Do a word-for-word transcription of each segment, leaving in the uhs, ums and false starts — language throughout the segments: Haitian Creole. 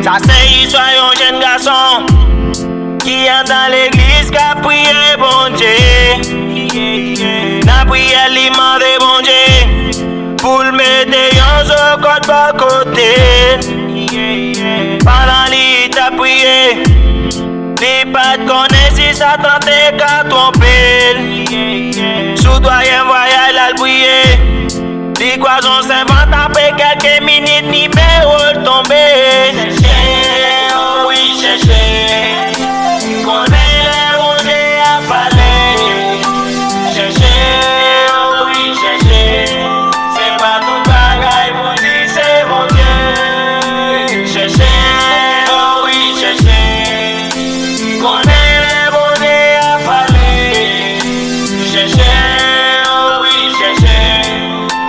Sa se istwa yon jèn gason ki andan legliz k ap priye Bondye. Nan priyè li mande Bondye pou l mete yon zo kòd bò kote l. Pandan li t ap priye, li pa t konnen si Satan te ka twonpe l. Sou twazyèm vwayaj la l priye, li kwaze yon sèvant, apre kèlke minit nimewo l tonbe. Chèche, o wi, chèche. Konnen lè Bondye ap pale. Chèche, o wi, chèche. Se pa tout bagay pou di se Bondye. Chèche, o wi, chèche. Konnen lè Bondye ap pale. Chèche, o wi, chèche.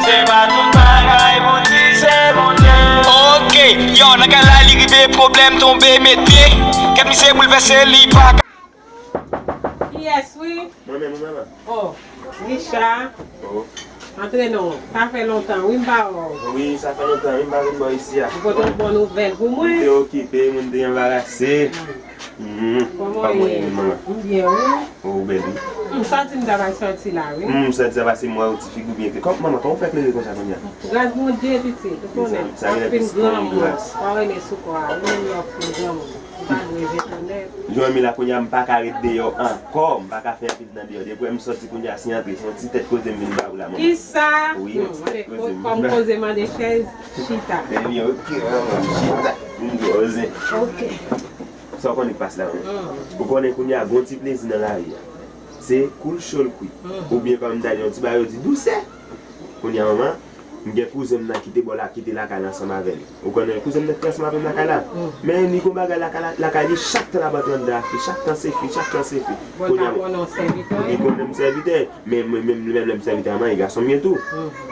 Se pa tout bagay pou di se Bondye. Ok, yo, nan kay la li rive pwoblèm tonbe mete. Kèt misye boulvèse li pa ka. Kiyès wi? Mwen menm, mwen menm. Oh, Richard. Oh. Antre non, sa fè lontan wi m pa wè w. Wi, sa fè lontan wi m pa vin bò isi a. Ou pote yon bon nouvèl pou mwen? Mwen te okipe, mwen te anbarase. Hmm. Kòman w ye? M byen wi. Oh, ou bèl wi. M santi m ta pral sòti la wi. M santi sa pase m wè yon ti figi w byen klere. Kòm manman, kòman w fè klere konsa kounye a? Gras Bondye pitit, ou konnen. M ap fin granmoun. Pa rele sou kò a wi, menm lè w ap fin granmoun. Ou pa dwe jete nèg. Jan w ye la kounye a, m pa ka ret deyò ankò, m pa ka fè anpil tan deyò. Depi w wè m sòti kounye a, se antre, se yon ti tèt koze m vin ba ou la, manman. Kisa? Wi, yon ti tèt koze m vin ba ou. Kòm koze mande chèz, chita. Ebyen, ok, manman, chita. M koze. Ok. Sa w konnen k pase la, manman? Ou konnen kounye a, gon ti plezi nan lari a. Se koul cho l kwi. Oubyen kòm m ta di yon ti bagay yo di dousè. Kounye a, manman, m gen kouzen m nan ki te bò la, ki te lakay la ansanm avè l. Ou konnen kouzen m nan ki te ansanm avè m lakay la? Men li gon bagay lakay la, lakay li, chak tan l ap antre anndan a fi, chak tan se fi, chak tan se fi. Bon, kounye a, li konnen m sèvitè, men mwen menm, li menm lè m sèvitè a, m gason m ye tou.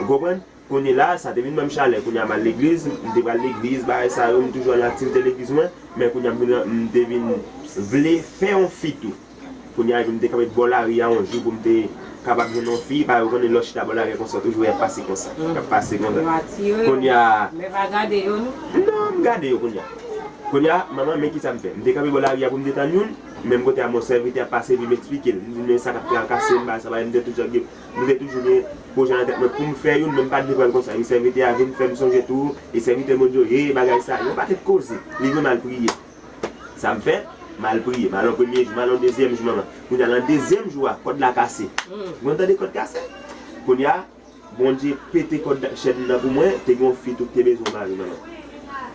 Ou konprann? Kounye la, sa te vin ban m chalè. Kounye a, m al legliz, m te pral legliz, bagay sa yo, m toujou al nan aktivite legliz mwen, men kounye a, m vin, m te vin vle fè yon fi tou. Kounye a, epi m te kanpe bò lari a yon jou pou m te kapab jwenn yon fi, paske ou konnen lè w chita bò lari a konsa, toujou y ap pase konsa, y ap pase konsa. Yo atire. Kounye a. Men pa gade yo, non? Non, m gade yo kounye a. Kounye a, manman, men kisa m fè. M te kanpe bò lari a pou m te tann youn, menm kote a, yon sèvitè ap pase, epi m eksplike l. M di, men sa k ap trakase m, bagay sa, bagay, m te toujou ap gen, m te toujou gen pwojè nan tèt mwen pou m fè youn, men m pa t vle pran l konsa. Epi sèvitè a vin fè m sonje tou, e sèvitè Bondye yo ye, bagay sa, yon pakèt koze. Li vin m al priye. Sa m fè, m al priye. M al yon premye jou, m al yon dezyèm jou, manman. Kounye a, nan dezyèm jou a, kòd la kase. Mwen tande kòd kase. Kounye a, Bondye pete kòd chèn nan pou mwen, te gen yon fi tou ki te bezwen yon mari, manman.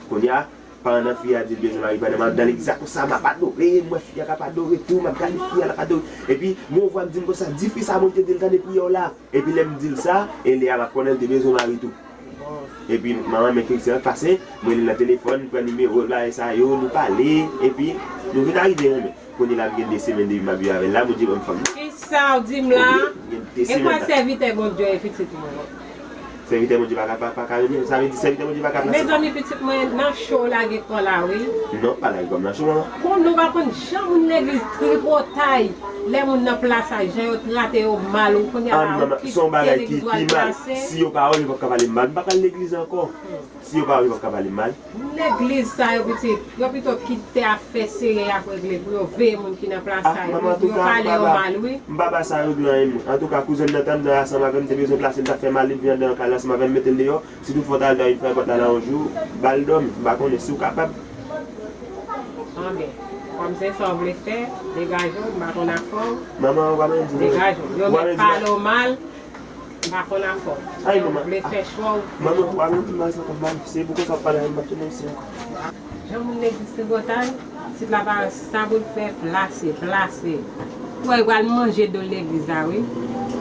Kounye a, paran nan fi a di l bezwen mari, pandan m al nan legliz la konsa, m ap adore, m wè fi a k ap adore tou, m ap gade fi a, l ap adore. Epi, gen yon vwa k di m konsa, di fi sa, Bondye di l tande priyè w la. Epi lè m di l sa, e lè a m ap konnen l te bezwen mari tou. Epi manman men Christian pase, m rele l nan telefòn, m pran nimewo l, bagay sa yo, nou pale, epi nou vin arive renmen. Kounye la m gen de semèn depi m ap viv avè l la, Bondye ban m fanm. Kisa w di m la? Wi, m gen de semèn la. E kwa sèvitè Bondye e pitit mwen? Sèvitè Bondye pa ka, pa, pa ka renmen, sa vle di sèvitè Bondye pa ka pran. Mezanmi, pitit mwen nan cho lage kò la wi. Non, pa lage kò m nan cho, manman. Konnen w pa konn jan moun legliz tripotay. Lè moun nan plasay, jan yo trate yo mal, ou konnen la, ou kite legliz w al plase. Si yo pa wè m, yo p ap ka pale m mal. M pa pral legliz ankò. Si yo pa wè m, yo p ap ka pale m mal. Moun legliz sa yo, pitit, yo pito kite afè serye y ap regle pou yo veye moun ki nan plasay yo, yo pale yo mal, wi. M pa ba sa regle anyen, mwen. Antouka, kouzen m nan t anndan ansanm avè m, te bezwen plase m, t ap fè mal, li t vin anndan kay la ansanm avè m, mete l deyò. Si tout fwa w ta al dòmi, fè pòt la la yon jou, ba l dòmi. M pa konnen si w kapab. Anben, kòm se sa w vle fè, degaje w, m pa konn afè w. Manman, ou pa menm di m. Degaje w. Yo mèt pale w mal, m pa konn afè w. Ay, manman. Ou vle fè chwa w. Manman, ou pa menm di m bagay sa konn mal. Se pou konsa w pale avè m, m p ap tounen isi ankò. Jan moun legliz tripotay, pitit la pa wè sa pou l fè, plase, plase. Ou wè, yo pral manje do legliz la, wi.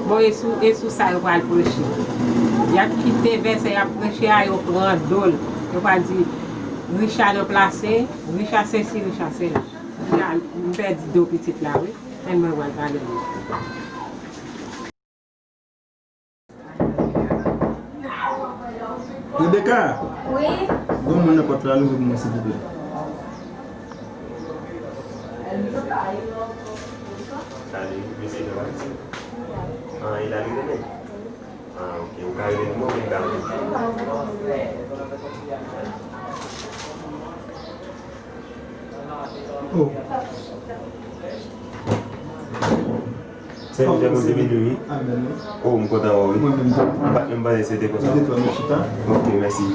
Bon, e sou, e sou sa yo pral preche. Y ap kite vèsè y ap preche a, yo pran do l. Yo pral di, Richa nan plase, Richa sesi, Richa sela. Kounye a, m pèdi do pitit la, wi. Ann mwen pral pale l. Rebecca! Wi? Gon moun nan pòt la, louvri pou mwen, silvouplè. Salut, mesye Jean-Baptiste. Ah, e la li rele? Ah, ok. Ou ka rele pou mwen, ou ka rele. Oh. Sèvitè, Bondye beni w, wi. Amèn, wi. Oh, m kontan wè w, wi. Mwen menm tou. M pa t menm panse se te konsa. Mete twa men chita. Ok, mèsi.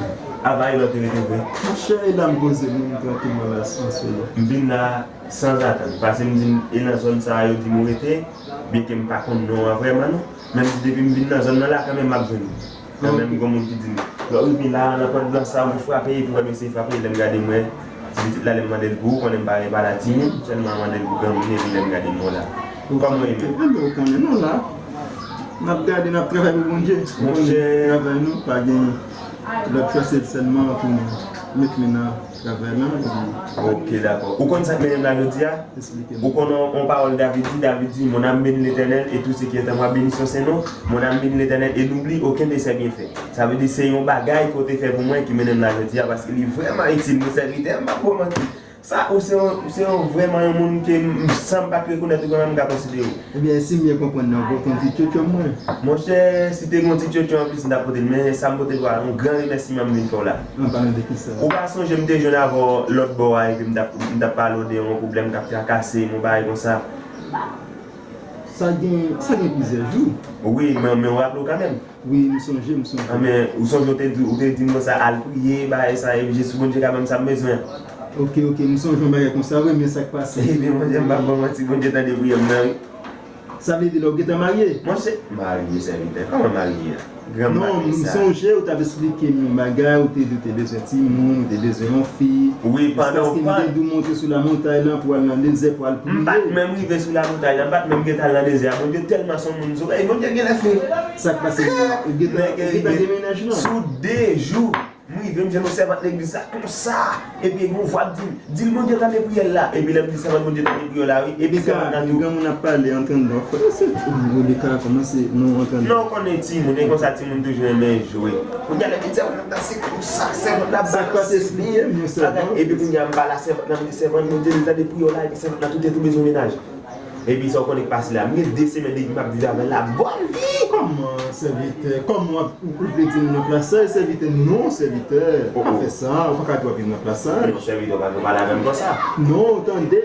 Apa e lòt te rete vre? Monchè, e la m poze m, m trankilman la, san sole. M vin la san zatann. Paske m di m, e nan zòn sa a yo di m ou rete, byenke m pa konn non an vrèman, non. Men m di depi m vin nan zòn nan la, kanmenm m ap jwenn ou. Kanmenm, gon moun ki di m, lè w rive la, nan pòt blan sa, ou frape, epi w ap eseye frape, lè m gade m wè, ti pitit la, lè m mande l pou ou, konnen m pa gen pale a timoun, sèlman mande l pou granmoun, epi lè m gade m wè w la. Kòman w ye menm? Enben, ou konnen nou la. N ap gade, n ap travay pou Bondye. Monchè. Travay nou, pa gen lòt chwa, se sèlman pou nou met men nan travay la, epi. Ok, dakò. Ou konn sa k mennen m la jodi a? Ou konn yon, yon pawòl David di, David di, Mon âme bénit l'Éternel et tout ce qui est en moi bénisse son saint nom. Mon âme bénit l'Éternel et n'oublie aucun de ses bienfaits. Sa vle di se yon bagay ke w te fè pou mwen ki mennen m la jodi a, paske li vrèman itil mwen, sèvitè, m p ap ba w manti. Sa, ou se yon, ou se yon vrèman yon moun ke m, san m pa t rekonèt ou vrèman m ka konsidere w. Ebyen, si m byen konprann nan, ou pote yon ti tchotchon mwen. Monchè, si te gen yon ti tchotchon anplis, m t ap pote l, men sa m pote pou a, yon gran remèsiman m vin fè w la. Ann pale de kisa? Ou pa sonje m te jwenn avè w lòt bò a, epi m t ap, m t ap pale w de yon pwoblèm k ap trakase m, yon bagay konsa. Sa gen, sa gen plizyè jou. Wi, men, men w raple w kanmenm. Wi, m sonje, m sonje. Anben, ou sonje ou te di, ou te di m konsa, al priye, bagay sa, epi Jezi Bondye ka ban m sa m bezwen. Ok, ok, m sonje yon bagay konsa, wi, men sa k pase? Ebyen, Bondye, m p ap ba w manti, Bondye tande priyè m nan, wi. Sa vle di lè w gentan marye? Monchè, marye, sèvitè, kòman marye a? Granm maten sa. Non, m sonje ou t ap esplike m yon bagay, ou te di ou te bezwen timoun, ou te bezwen yon fi. Wi, pandan w pa. Jiskaske m te di w monte sou lamontay lan pou al nan dezè pou al priye. M pa t menm rive sou lamontay lan, m pa t menm gentan al nan dezè a. Bondye tèlman se yon moun zorèy, Bondye genlè fè. Sa k pase? Ou gentan, ou gentan gen mennaj lan? Sou de jou, m rive, m jwenn yon sèvant legliz la konsa. Epi yon vwa k di m, di l Bondye tande priyè l la. Epi lè m di sèvant Bondye tande priyè w la, wi. Epi sèvant lan tou. Granmoun ap pale, antrandan. Fò se, Rebeka kòmanse, non, antrandan. Non, ou konnen timoun, e konsa timoun toujou renmen jwe. Kounye a lè m di sèvant lan danse konsa, sèvant la balanse men. Epi kounye a m pale a sèvant lan, m di sèvant, Bondye li tande priyè w la, epi sèvant lan tou te tou bezwen mennaj. Epi sa w konnen k pase la. M gen de semèn depi m ap viv avè l la. Bòn vi! Kòman, sèvitè? Kòman w ap, ou, ou vle di m nan plas sa? Sèvitè, non, sèvitè. Pa fè sa. Ou pa ka di w ap viv nan plas sa. Non, sèvitè, ou pa ka pale avè m konsa. Non, tande.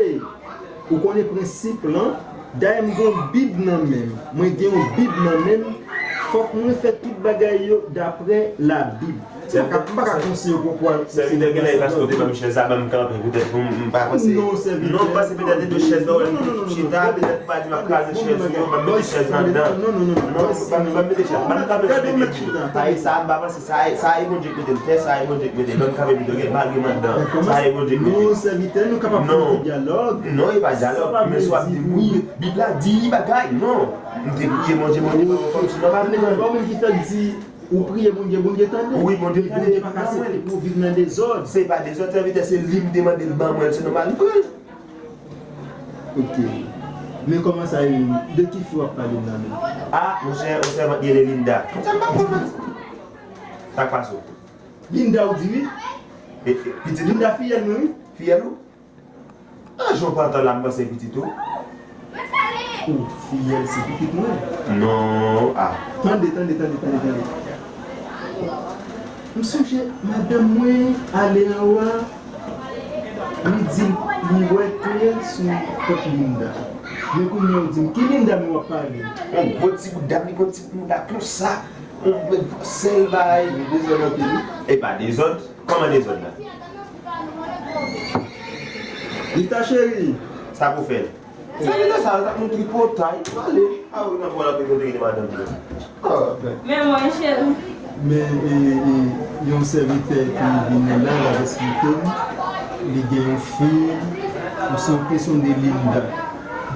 Ou konnen prensip lan. Dayè, m gen yon Bib nan men m. Mwen gen yon Bib nan men m. Fòk mwen fè tout bagay yo daprè Labib. M pa ka, m pa ka konseye w pou, pou al. Sèvitè, genlè e paske w te ban m chèz la, ban m kanpe, poutèt pou m, m pa panse. Non, sèvitè. Non, m panse petèt e de chèz la, ou menm ki chita, petèt pou pa di m ap kraze chèz ou yo, ban m mete chèz la anndan. Non, non, non, non. Non, ban m, ban m mete chèz. Ban m kanpe sou de pye m. Sa e sa, m pa panse, sa e, sa e Bondye k mete l tè, sa e Bondye k mete l. Ban m kanpe pito, gen bagay m anndan. Sa e Bondye k mete l. Non, sèvitè, nou kapab fè yon ti dyalòg. Non, e pa dyalòg, men si w ap di m, wi, Bib la di bagay, non. M te priye Bondye, Bondye ban m yon fanm sou nòmalman. Bon, moun ki fèk di, ou priye Bondye, Bondye tande. Wi, Bondye tande. Bondye pa ka aksepte pou w viv nan dezòd. Se pa dezòd, sèvitè, se li m te mande l ban mwen l, se nòmal m pran l. Ok. Men kòman sa ye menm? De ki fi w ap pale m la menm? Ah, monchè, yon sèvant li rele Linda. Monchè, m p ap konn manti. Sa k pase w? Linda ou di wi? E, e, pitit ou? Linda fiyèl mwen wi. Fiyèl ou? Ah, jan w pran tan la, m panse pitit ou. Ou fiyèl se pitit mwen. Non, ah. Tande, tande, tande, tande, tande. M sonje madanm mwen ale anwo a, li di m li wè klè sou pòt Linda. Men kounye a ou di m, ki Linda men w ap pale? Yon gwo ti bout dam, li gon ti bout mouda konsa. Yon gwo sèl bagay. Li dezòd anpil wi. E pa dezòd. Kòman dezòd la? Lita cheri. Sa pou fè l? Sa vin nan sa, l t ap nou tripotay, pale. A wi, nan pwal ap kote ki te madanm li. Ah, ben. Men mwen, cheri. Men, e, e, yon sèvitè ki vini la, l ap esplike m, li gen yon fi, m se enpresyon de Linda.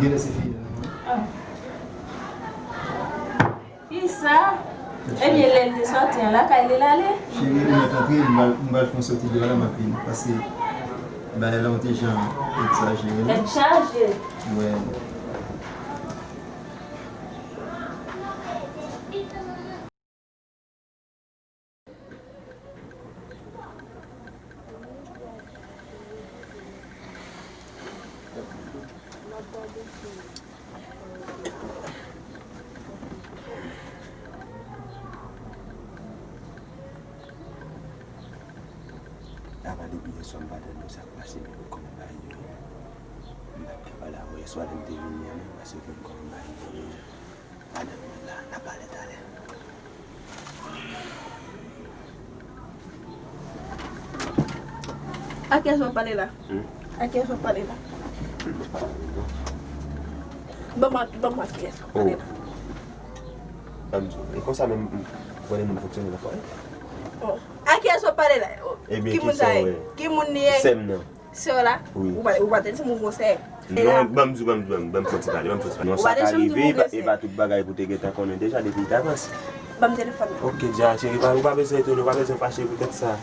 Genlè se fi a. Ah. Kisa? Ebyen, lè l te sòti an, lakay li l ale? Cheri, ou mèt antre, m pral, m pral fè yon sòti deyò la, m ap vini. Paske bagay la yon ti jan egzajere, wi. Tèt chaje. Wè. Apa depi yèswa m pa tande sa k pase, men kòman bagay yo ye. Pale avè w yèswa lè m te vini an, paske m konn bay madanm mwen la, n a pale talè. A kiyès w ap pale la? Hmm? A kiyès w ap pale la? Ban m, ban m a kiyès w ap pale la? Ban m di w, e konsa menm, m, m konnen moun fonksyone nan fwaye. Oh. A kiyès w ap pale la? Oh. Ebyen, ki moun sa ye? Ki moun li ye? Sè m nan. Sè w la? Wi. Ou pa, ou pa te di m ou gon sè. Non, ban m di w, ban m di w, ban m, ban m fè ti pale, ban m fè ti pale. Non, sa ka rive, e pa, e pa tout bagay pou te gentan konnen deja depi davans. Ban m telefòn nan. Ok, dja, cheri, pa, ou pa bezwen etone, ou pa bezwen fache poutèt sa.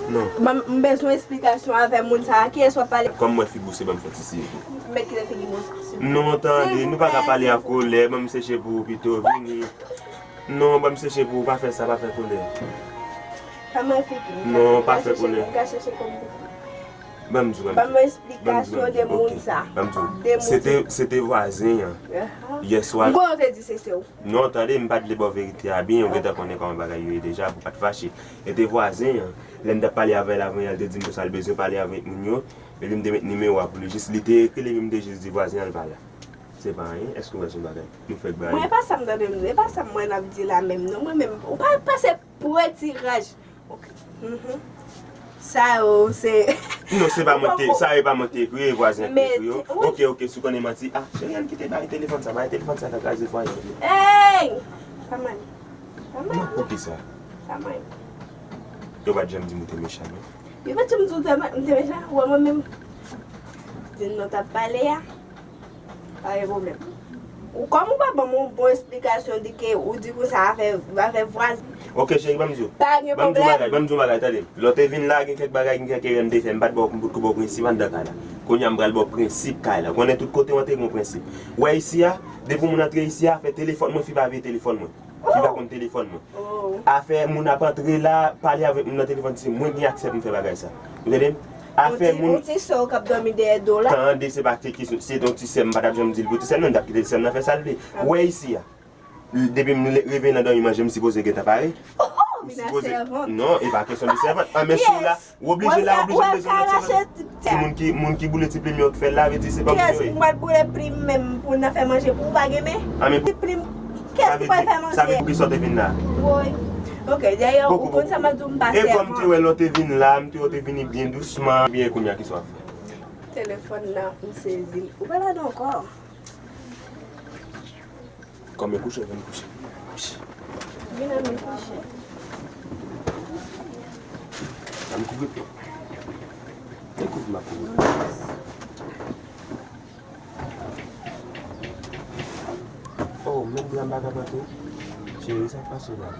Non. Ban m, m bezwen esplikasyon avè moun sa a. Kiyès w ap pale? Kòm m wè figi w, se ban m fè ti siye pou ou. Mèt kite figi m, silvouplè. Non, tande, nou pa ka pale an kolè, ban m seche pou ou pito, vini. Non, ban m seche pou ou, pa fè sa, pa fè kolè. Pa mwen figi m. Non, pa fè kolè. M ka chèche kòb pou ou. Ban m di w, ban m di w. Ban mwen esplikasyon de moun sa. Ban m di w. De moun sa. Se te, se te vwazen an. Yè swa. M konnen w te di se sè w. Non, tande, m pa t vle ba w verite a byen, ou gentan konnen kòman bagay yo ye deja, pou w pa t fache. E te vwazen an. Lè m t ap pale avè l avan yè, l te di m konsa l bezwen pale avèk moun yo. Epi m te met nimewo a pou li. Jis li te ekri l, epi m te jis di vwazen an l pa la. Se pa anyen. Èske w wè se yon bagay? Nou fèk bagay. Mwen, e pa sa m tande, e pa sa m wè n ap di la menm, non. Mwen menm, ou pa pase pou retiraj. Ok. Mhm. Sa yo, se... Non, se pa mwen te, sa yo pa mwen te ekri, e vwazen an ki ekri yo. Ok, ok, si w konnen manti. Ah, cheri, ann kite bagay telefòn sa, bagay telefòn sa ka kraze fwaye. Ey! Pa mwen. Pa mwen. Non, poukisa? Pa mwen. Yo pa t janm di m ou te mechan, non. Yo pa t janm di w te, m te mechan? Ou wè mwen menm? Di n nou t ap pale a. Pa gen pwoblèm. Ou, kòm ou pa ban m yon bon esplikasyon di ke ou di konsa afè, afè vwazen. Ok, cheri, ban m di w. Pa gen pwoblèm. Ban m di w bagay, ban m di w bagay, tande. Lè w te vin la, gen kèk bagay, gen kèk erè m te fè, m pa t ba w, m pot ko ba w prensip anndan kay la. Kounye a, m pral ba w prensip kay la. Ou konnen tout kote w antre, gen yon prensip. Ou wè isi a, depi yon moun antre isi a, afè telefòn mwen, fi pa veye telefòn mwen. Fi pa konn telefòn mwen. Oh. Afè moun ap antre la, pale avèk moun nan telefòn, se mwen ki gen aksè pou m fè bagay sa. Ou tande m? Afè moun. Yon ti, yon ti sè w k ap dòmi dèyè do w la. Tande, se pa te kesyon, se te yon ti sè m, m pa t ap janm di l pou ti sè m nan, m t ap kite ti sè m nan fè sa l vle. Ah. Ou wè isi a. Depi m le-, reveye nan dòmi manje, m sipoze gentan pare. Oh, oh, vin a sèvant. Non, e pa kesyon de sèvant. Ah, men si w la, ou oblije la, ou oblije bezwen lòt sèvant. Ti moun ki, moun ki boule ti plim yo k fè l la, vle di se pa moun yo ye. Kiyès m pral boule plim menm pou n fè manje pou ou pa gen men? Ah, men ti plim, kiyès ki pral fè manje? Sa vle di, sa vle di poukisa w te vin la? Woy. Ok, dayè, ou konn sa m ap di w, m pa sèvant. E kòm m te wè lè w te vin la, m te wè w te vini byen dousman. Byen, kounye a, kisa w ap fè? Telefòn nan, m sezi l. Ou pa la ankò. Kòm e kouche, vin kouche. Kouche. Vin ann kouche. Ann kouvri pye w. E kouvri m ap kouvri pye w. Oh, men dra m pa ka pran tou. Cheri, sa k pase w la?